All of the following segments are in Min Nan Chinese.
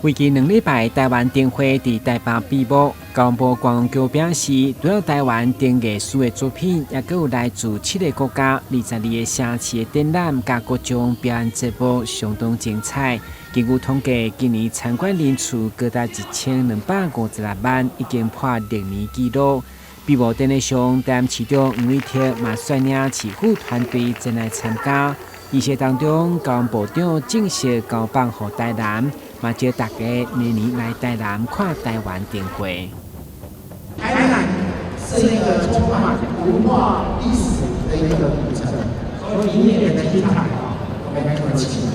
為期2禮拜，台灣燈會佇台北閉幕。交通部觀光局表示，除了台灣燈藝師的作品，猶閣有來自七个國家、22個城市的展覽，佮各種表演節目，相當精彩。根據統計，今年參觀人次高達1256萬，已經破歷年紀錄。閉幕典禮上，台南市長黃偉哲嘛率領市府團隊前來參加。儀式當中，交通部長正式交棒予台南，嘛招大家明年來台南看台灣燈會。台南是一個充滿文化歷史的一個古城，所以明年的精彩啊，我們可期。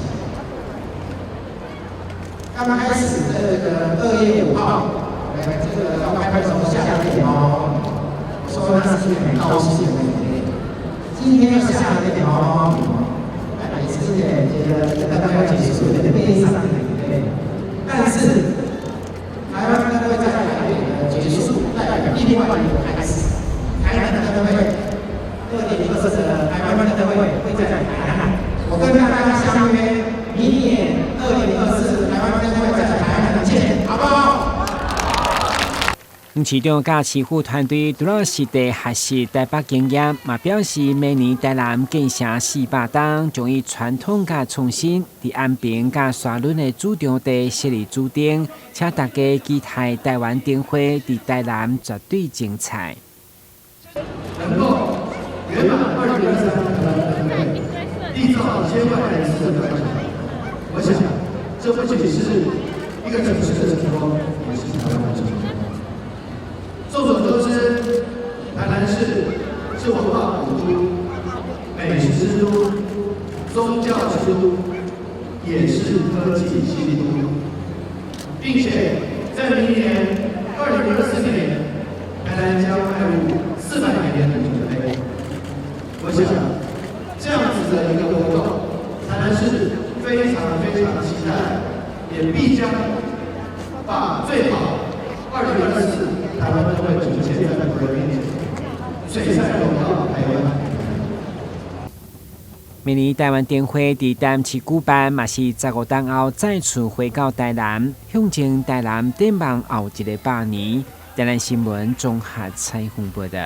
剛開始這個2月5號，我們這個要開始下了點毛毛雨，說那是很高興的一天。今天又下了一點毛毛雨，每次也覺得這個剛剛結束有點悲傷的眼淚。但是台灣燈會在台北的結束，代表另外一個開始。台南燈會，2024的台灣燈會會在台南。我跟大家相約，明年2024台灣燈會在台南見，好不好？黃市長佮市府團隊除了實地學習台北經驗，嘛表示明年台南建城400冬，將以傳統佮創新，佇安平佮沙崙的主場地設立主燈，請大家期待台灣燈會佇台南絕對精彩。能夠圓滿2023台灣燈會，締造1000萬人次的觀賞，我想這不僅是一個城市的成功，也是台灣的成功。眾所周知，台南市是文化古都、美食之都、宗教之都，也是科技新都，並且在明年2024年，台南將邁入400年的里程碑。我想，這樣子的一個活動，台南市非常非常期待，也必將把最好2024台灣燈會呈現在各位面前，璀璨榮耀台灣。明年台灣燈會佇台南市舉辦，嘛是15冬後再次回到台南，向前台南展望後一个百年。台南新聞綜合採訪報導。